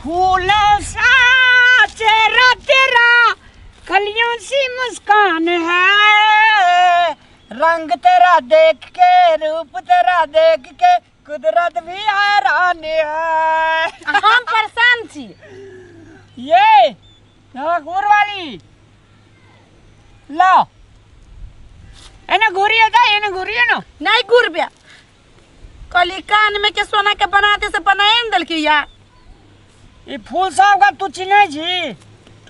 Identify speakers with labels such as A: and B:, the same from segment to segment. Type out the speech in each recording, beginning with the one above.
A: फूल सा चेहरा तेरा, कलियों सी मुस्कान है, रंग तेरा देख के, रूप तेरा देख के, कुदरत भी हैरान है।
B: हम परेशान छी।
A: ये घूर वाली लो, एने घूरियो ता, एने घूरियो ना।
B: नहीं घूरबे, कहली कान में के सोना के बनाते से बनाए ने देलकी या।
A: ई फूल सब का तू चिन्है छी?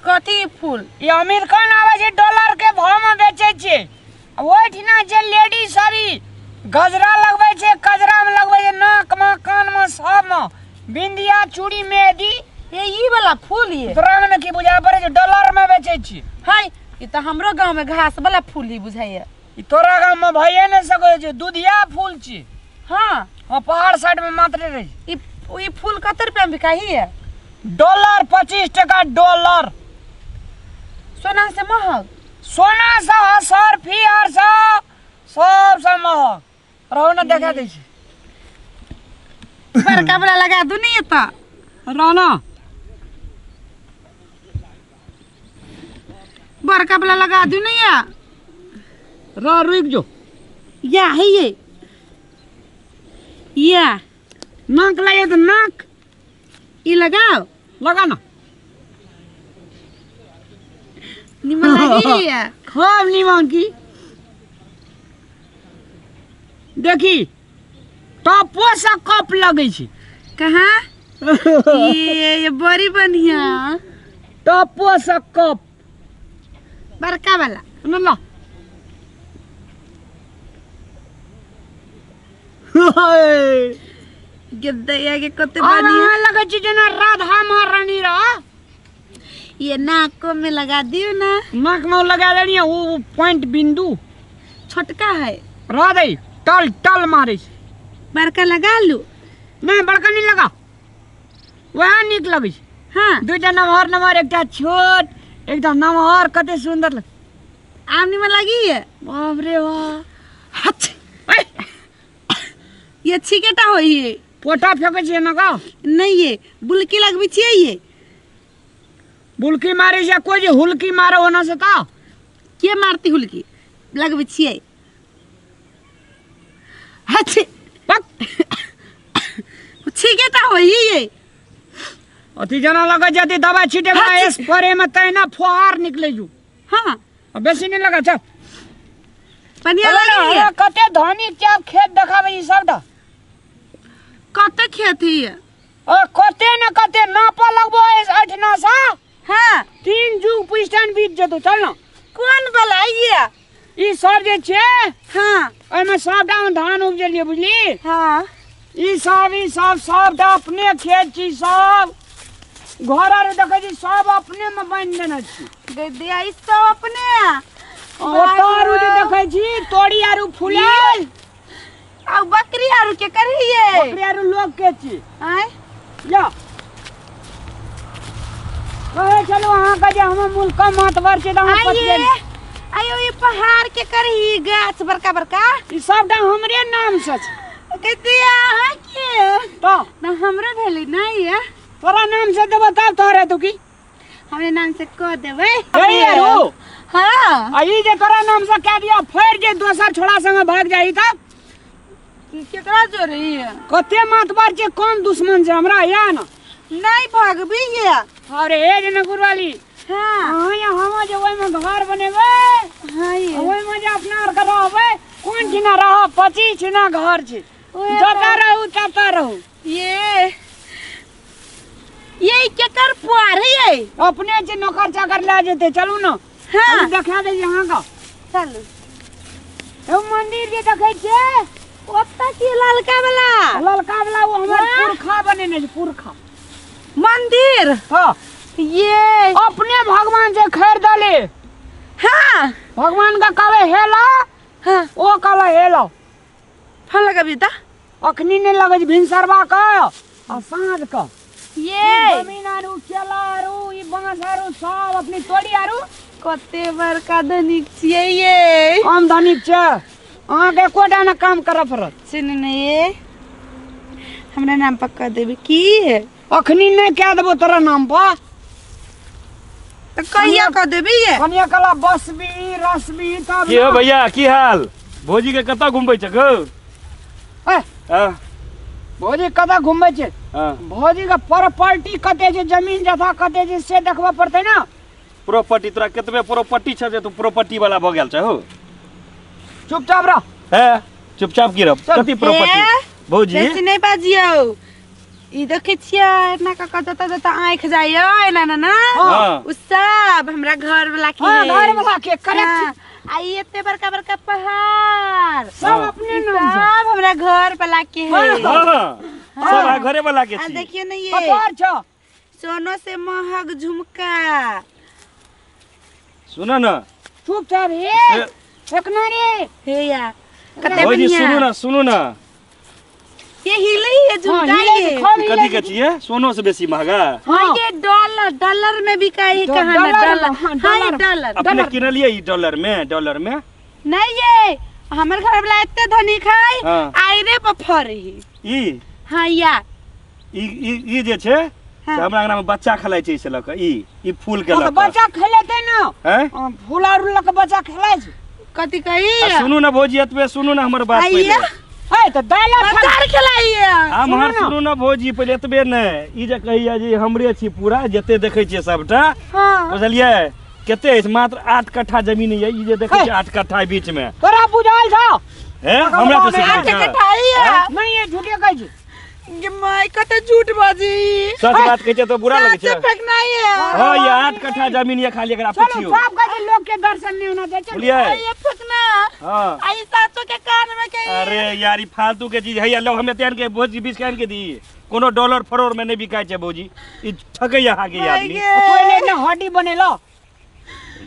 B: कथी फूल?
A: ई अमेरिकन आबै छै, डॉलर के भाव में बेचै छै। ओहिठिना जे लेडीज सब ई गजरा लगबै छै, कजरा में लगबै छै, नाक में, कान में, सब में, बिंदिया, चूड़ी, मेहदी।
B: ये ई वाला फूल ये
A: तोरा में की बुझा पड़े छै? डॉलर में बेचै छी।
B: हाय, ई तऽ हमरो गांव में घास वाला फूल ही बुझाइया।
A: ई तोरा गांव में भइए नहि सकै छै, दुधिया फूल छी।
B: हाँ।
A: हाँ, पहाड़ साइड में मात्र रहे।
B: ई फूल कते रुपया में बिकाही है?
A: डॉलर 25 टका डॉलर।
B: सोना से महग?
A: सोना से हसर फी आर से सब से महग। रहो ना, देखा दै छी।
B: बड़का बड़ा लगा दू नहीं त।
A: रहो ना।
B: बड़का बड़ा लगा दू नहीं या।
A: रह, रुक जो।
B: या है ये। या।
A: नाक लगे तो नाक।
B: ई लगाओ।
A: लगा ना।
B: निमन लगी या।
A: खूब निमन की। देखी टॉपो से कप लगे छी।
B: कहाँ? ये बड़ी बढ़िया।
A: टॉपो से कप।
B: बड़का वाला।
A: ना ला।
B: गिद्दैया के कते
A: और
B: बढ़िया।
A: अहाँ लगै छी जेना राधा महारानी रह।
B: ये नाक में लगा दियो ना।
A: नाक में लगा देनी है, वो पॉइंट बिंदु।
B: छोटका है।
A: रह दे, टल टल मारे छै।
B: बड़का लगा लू।
A: नहीं, बड़का नहीं लगा, वह निक लगे छै।
B: हाँ।
A: दुईटा नमहर नमहर, एकटा छोट, एकटा नमहर, कते सुंदर लग।
B: आम निमन लगी है।
A: बाप रे बाप।
B: अच्छा। ये छिकेटा होई है।
A: पोटा फेंके छियै ना का?
B: नहीं, ये बुलकी लगबी छियै ये।
A: बुलकी मारे छै कोई जे हुलकी मारे ओना से का?
B: के मारती हुलकी? लगबी छियै। अच्छा।
A: पक।
B: छिकेटा होई ये।
A: अथी जना लगे छै, अथी दवाई छिटे वाला
B: अच्छा।
A: स्प्रे में तैना फुहार निकले जू।
B: हाँ।
A: अब बेसी नहीं लगा, चल।
B: पनिया
A: चलो ना,
B: लगी है।
A: हमरा कते धनी के आब खेत देखाबै ई सबटा।
B: कते खेत है?
A: ओ कते न कते नापऽ लगबो अछि अठना सा।
B: हाँ।
A: 3 जुग पुष्टन बीत जेतौ, चल ना।
B: कोन वाला ये?
A: ई सब जे छै,
B: हाँ।
A: ओहिमे सबटा मे धान उपजेलियै, बुझली?
B: हाँ।
A: ई सब सबटा अपने खेत छी, सब घर आर देखै छी सब अपने मे बान्हि देने छी।
B: गदिया ई सब अपने।
A: ओतऽ आरू जे देखै छी तोरी आरू फुलायल।
B: आ बकरी आरू के करिए?
A: बकरी आरू लोग के छी।
B: आय?
A: या। कहै छलहुँ अहाँके जे हमर मुल्क मातबर छै तऽ अहाँ
B: आइए।
A: पतियाल।
B: आयो ई पहाड़ के करही गाछ बड़का बड़का?
A: ई सबटा हमरे नाम से छै।
B: गदिया अहाँ के?
A: तऽ?
B: ना हमरो भेलै ना ये।
A: तोरा नाम से देबो तब तोहरे हेतौ की?
B: हमरे नाम से कह देबै।
A: हे यारो।
B: हाँ।
A: आ ई जे तोरा नाम से कह दिया, फेर जे दोसर छोड़ा संगे भाग जाई तब?
B: केकरा जोड़ी है?
A: कते मातबर छै, कौन दुश्मन छै हमरा या ना?
B: नहीं भागबी ये।
A: अरे हे जे नगुरवाली।
B: हाँ।
A: हाँ, या हम जे ओइ में घर बनेबै।
B: हाँ ये।
A: ओइ में जे अपना आर के रहबै, कोन छिना रहब? 25 छिना घर छै।
B: ओए
A: जतऽ
B: बाप।
A: रहू ततऽ रहू।
B: ये केकर पुआर है ये?
A: अपने जे नौकर चाकर लए जेतै, चलू ना।
B: हाँ।
A: चलू, देखा दै छी अहाँके।
B: चलू।
A: एगो मंदिर जे देखै छियै?
B: ओतऽ की ललका वाला?
A: ललका वाला ओ हमर
B: वाह।
A: पुरखा बनेने छै, पुरखा।
B: मंदिर?
A: हाँ।
B: ये।
A: अपने भगवान से खरीदले।
B: हाँ।
A: भगवान का कहवे हेला।
B: हाँ।
A: ओ कहवे हेला।
B: फोन लगाबी त?
A: अखनी नहीं लगे छै, भिनसरवा के आ साँझ के।
B: ये।
A: ई जमीन आरू केला आरू ई बांस आरू सब अपनी तोड़ी आरू।
B: कते बड़का धनिक छियै ये।
A: कम धनिक छै? अहाँके एकोटा ने काम करऽ पड़त।
B: सुन ने ये, हमरा नाम पर कह देबै की?
A: अखनी नहि कए देबो तोरा नाम पर।
B: तऽ कहिया कऽ देबी ये?
A: कनिया कला बसबी रसबी तब।
C: की हो भैया, की हाल? भौजी के कतऽ घुमबै छ गौ?
A: ए,
C: हाँ।
A: भौजी कतऽ घुमबै छै?
C: हाँ।
A: भौजी के प्रॉपर्टी कते छै, जमीन जथा कते छै से देखबऽ पड़तै ने।
C: प्रॉपर्टी तोरा केतबे प्रॉपर्टी छ जे तू प्रॉपर्टी वाला भऽ गेल छ हो?
A: चुपचाप रह।
C: हे, चुपचाप की रह?
A: चल।
C: कथी प्रॉपर्टी?
B: हे,
C: भौजी
B: बेसी नहि बाजियौ। ई देखै छियै एना कऽ कऽ जतऽ जतऽ आँखि जाइए एना एना ना।
C: हाँ।
B: उ सब हमरा घर वाला के
A: हाँ,
B: है।
A: घर वाला के, करेक्ट।
B: हाँ, आ ई एते बड़का बड़का पहाड़
A: सब
C: हाँ।
A: अपने
B: ई
A: नाम से।
B: सब हमरा घर वाला के है।
A: हाँ।
C: हाँ, सब आ घरे वाला के
B: आ
C: छी।
B: देखियौ ने ये
A: कतऽ छौ?
B: सोनो से महग झुमका।
C: सुन न।
A: चुपचाप हे, फेकना रे।
B: हे या कते
C: भौजी
B: बढ़िया।
C: सुनू न, सुनू न।
B: ये हिले है झुमका।
A: हाँ, हिले
B: ये
A: छै, खूब हिले
C: कथी के
A: छै।
C: छियै? सोनो से बेसी महगा?
B: हाँ, ये डॉलर, डॉलर में बिकाई है। कहाँ ना
A: डॉलर,
B: डॉलर।
A: हाँ,
B: हाँ, ये
A: डॉलर।
B: डॉलर।
C: अपने किनलियै ई डॉलर में? डॉलर में
B: नहीं, ये हमर घर वाला एते धनिक है।
C: हाँ।
B: आयरे पर फरे है।
C: ई
B: हाँ या
C: ई ई ई जे छै
B: हाँ।
C: से हमरा अंगना में बच्चा खेलाइ छै, ई से लऽ कऽ ई ई फूल के
A: हाँ,
C: लऽ
A: तऽ
C: कऽ
A: बच्चा खेलेतै ने।
C: हैं?
A: हाँ, फूल आर लऽ कऽ बच्चा खेलाइ छै।
B: कथी कही?
C: आ सुनू ने भौजी, एतबे सुनू ने हमर बात
B: आइए।
C: पहिले।
A: हे, तऽ दैला
B: बच्चा आर खेलाइए।
C: हम
A: सुनू
C: हर
A: ने।
C: सुनू ने भौजी, पहिले एतबे ने ई जे कहैया जे हमरे छी पूरा जते देखै छियै सबटा।
B: हाँ।
C: बुझलियै कते अछि? मात्र 8 कट्ठा जमीन यऽ ई जे देखै छियै 8 कट्ठा बीच में।
A: तोरा बुझल छौ?
C: हे, हमरा तऽ सिखबै
B: 8
C: छै।
B: कट्ठा है।
A: नहीं, ये झूठे कहै छै।
B: गे my, कते झूठ बाजी।
C: सच बात कहै छै तऽ बुरा लगै छै।
B: सच फेकना है।
C: हाँ, ये 8 कट्ठा जमीन ये खाली एकरा
A: चलू,
C: पुछियौ।
A: सब कहै छै लोक के दर्शन नहीं होना चाहिए, चलू।
C: बुझलियै?
B: ये फेकना।
C: हाँ।
B: आई सासो के कान में के।
C: अरे यार, ई फालतू के चीज है। लो, हम एते आन के भौजी बीस के आन के दी। कोनो डॉलर फरोर में नहीं बिकाय छै भौजी, ई ठकैया अहाँके ई आदमी।
A: तो एने एने हड्डी बनेलो।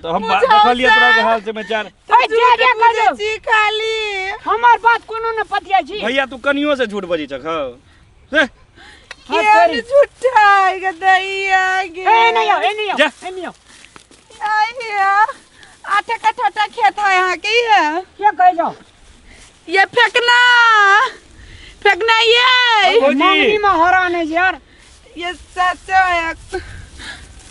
C: तऽ हम
B: बुझाउ
C: देखलियै तोरा के
B: सर।
C: हाल समाचार।
A: ए, जे जे
B: बुझै
A: करू।
B: छी खाली।
A: हमर बात कोनो न पतिया छी।
C: भैया, तू कनियो से झूठ बजै छह हौ? हे,
A: हाँ,
B: केहन
A: तोरी।
B: झूठा है गे दैया गे।
A: ए, नहीं आओ, ए, नहीं आओ,
C: जा।
A: ए, नहीं आओ।
B: आइया, 8 कट्ठा खेत है यहाँ के ये।
A: के कहै छौ?
B: ये फेकना, फेकना ये।
C: भौजी।
A: मंगनी में हरा नहीं छै यार।
B: ये सच है,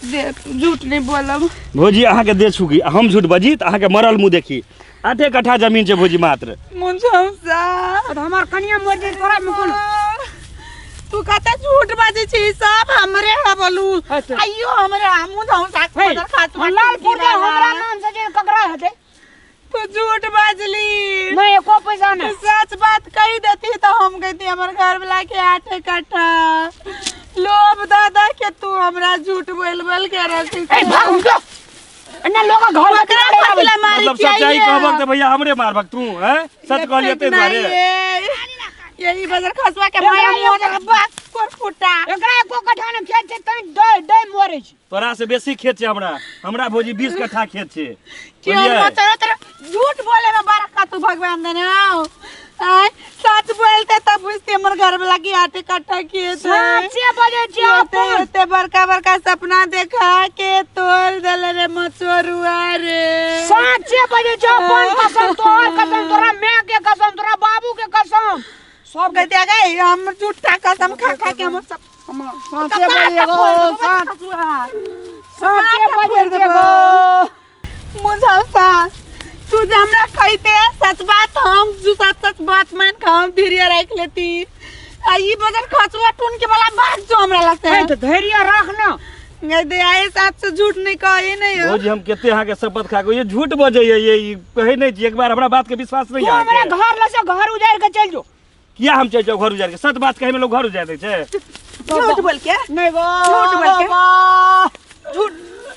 B: देख झूठ नहीं बोलब।
C: भौजी, अहाँके दे छुकी, हम झूठ बजी तऽ अहाँके मरल मुँह देखी। 8 कट्ठा जमीन छै भौजी मात्र।
B: मुझौसा।
A: तऽ हमर कनिया मरि जेतै, तोरा में कोन?
B: तू कते झूठ बाजै छी, सब हमरे है बोलू।
A: अच्छा।
B: आइयो हमरे मुझौसा।
A: हे,
B: खास
A: लालपुर के हमरा नाम से जे ककरा हेतै?
B: तू झूठ बाजली।
A: नहीं, एको पैसा
B: तू
A: नहीं।
B: सच बात कही देती तो हम कहती हमर घर वाला के 8 कट्ठा। लोभ दादा के तू हमरा झूठ बोल बोल के रखी।
A: ए, भाग उठो। एना लोग घर में
B: ओकरा
A: किराया
B: कथी ला मारै
C: मतलब
B: छियै
C: सच्चाई
B: ये?
C: कहबक तऽ भैया हमरे मारबक तू हैं? सच कहलियै ताहि दुआरे।
B: यही बजर खसवा के
A: एकरा
B: मारा
A: एगो-
B: मोजर बात कोर फुटा।
A: एकरा एको कट्ठा ने खेत छै तैं डै डै मरै छै।
C: तोरा से बेसी खेत छै हमरा, हमरा भौजी 20 कट्ठा खेत छै।
B: क्यों?
C: बुझलियै?
B: तोरा तोरा झूठ बोले में बड़ा का तू भगवान देने आओ। आय सच बोलते तब बुझते हमर घर वाला की 8 कट्ठा खेत है।
A: साचे बजै छै
B: एते
A: अपन।
B: एते बड़का बड़का सपना देखा के तोड़ देले रे मचोरुआ रे।
A: साचे बजै छै अपन, कसम तोहर, कसम तोरा माय के, कसम तोरा बाबू के, कसम सब।
B: कहते गए हम झूठा कसम खा खा के हम सब
A: साचे बजै गो, साचे बजै छै गो।
B: मुझौसा, तू जे हमरा कहिते सच बात, हम जो सच सच बात मान के हम धैर्य राख लेती। आ ई बजर खचुआ टून के वाला भाग जो हमरा लग
A: ए,
B: से।
A: तऽ धैर्य राख न।
B: नहीं दे आए साथ से झूठ नहीं कहे नहीं हो।
C: भौजी, हम कते अहाँके शपथ खा के ये झूठ बजैया, ये ई कहै नहि छी, एक बार हमरा बात के विश्वास नहीं
A: तू हमरा
C: अहाँके।
A: घर लऽ से घर उजाड़ि के चलि जो।
C: किया हम चलि जाउ घर उजाड़ि के? सच बात कहै में लोग घर उजाड़ि दै छै?
B: झूठ बोल के।
A: नहीं गो।
B: झूठ बोल के।
A: बाबा।
B: झूठ।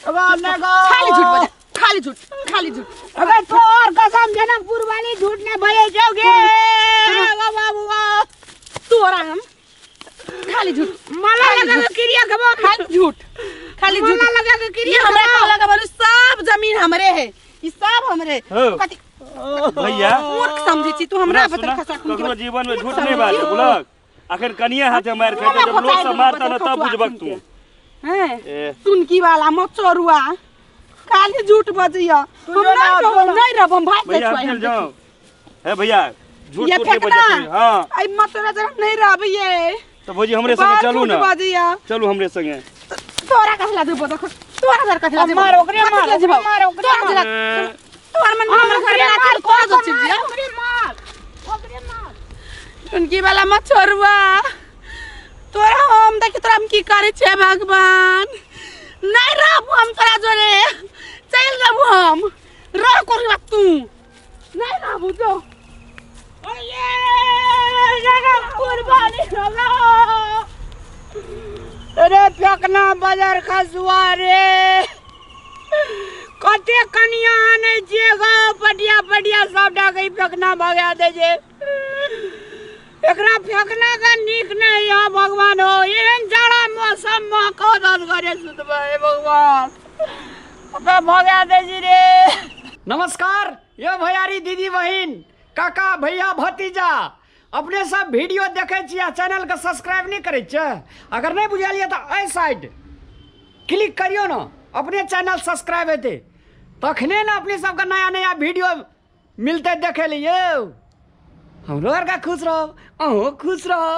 A: बाबा, नहीं गो।
B: खाली झूठ बजे, खाली झूठ, खाली झूठ।
A: अगर तोहर कसम जनकपुर वाली झूठ नहीं बजे जाओगे बाबा बुआ।
B: तोरा हम खाली झूठ।
A: माला लगा के क्रिया खबो।
B: खाली झूठ, खाली झूठ।
A: माला लगा के क्रिया
B: ये हमरा
A: खबो।
B: कहला के बोलू सब जमीन हमरे है, ई सब हमरे।
C: हो।
B: कथी
C: भैया
B: मूर्ख समझै छी तू हमरा?
C: सुना,
B: बतर खसा खून के
C: ककरो जीवन में झूठ नहीं बाजै बुझलक? अखन कनिये हाथे मारि खेतै, जब लोग सब मारता न तब बुझबक तू।
B: हैं?
C: ए।
B: सुनकी वाला मचोरुआ खाली झूठ बजैया। हम
A: जो
B: नहीं
A: ना,
B: रहब,
A: जो ना।
B: नहीं रहब, हम भाग जाइ
C: भैया,
B: छियै।
C: हम चल जाओ हे भैया, झूठ
B: ये
C: तूठ नहीं
B: फेकना।
C: बजै तू। हाँ।
B: आई मचोरा जरा नहीं रहब ये।
C: तऽ भौजी हमरे संगे
B: बड़
C: चलू
B: झूठ
C: ने।
B: बजैया।
C: चलू हमरे संगे।
B: तोरा कसला देबो देखो, तोरा सर कसला देबो।
A: मार, ओकरे मार,
B: कसला देबो?
A: ओकरे मार, ओकरे
B: तोरा
A: मार।
B: जरा तोहर मन में हमर घर में
A: मार,
B: आके कोन
A: ओकरे
B: चीज
A: मार,
B: या
A: ओकरे मार, ओकरे मार।
B: टुनकी वाला मत छोड़ुआ तोरा। हम देखी तोरा हम की करे छे भगवान। नहीं रहबू हम तोरा जोरे, चल जेबू हम। रह कोरी तू, नहीं रहबू जो।
A: अरे फेकना बाजार खसुआ रे, कते कनिया आनै छियै गो, पटिया पटिया सबटा के ई फेकना भगा दै छै। एकरा फेकना के नीक नहि यऽ भगवान हो। एहन जाड़ा मौसम मे कऽ घरे सुतबै हे भगवान, ओकरा भगा दै छी रे। नमस्कार यो भैयारी, दीदी, बहिन, काका, भैया, भतीजा, अपने सब वीडियो देखै छी आ चैनल के सब्सक्राइब नहि करै छियै। अगर नहि बुझल यऽ तऽ एहि साइड क्लिक करियौ ने, अपने चैनल सब्सक्राइब हेतै तखने ने अपने सबके नया नया वीडियो मिलतै देखै लिए। यौ हमरो आरके खुश रहब, अहूँ खुश रहब।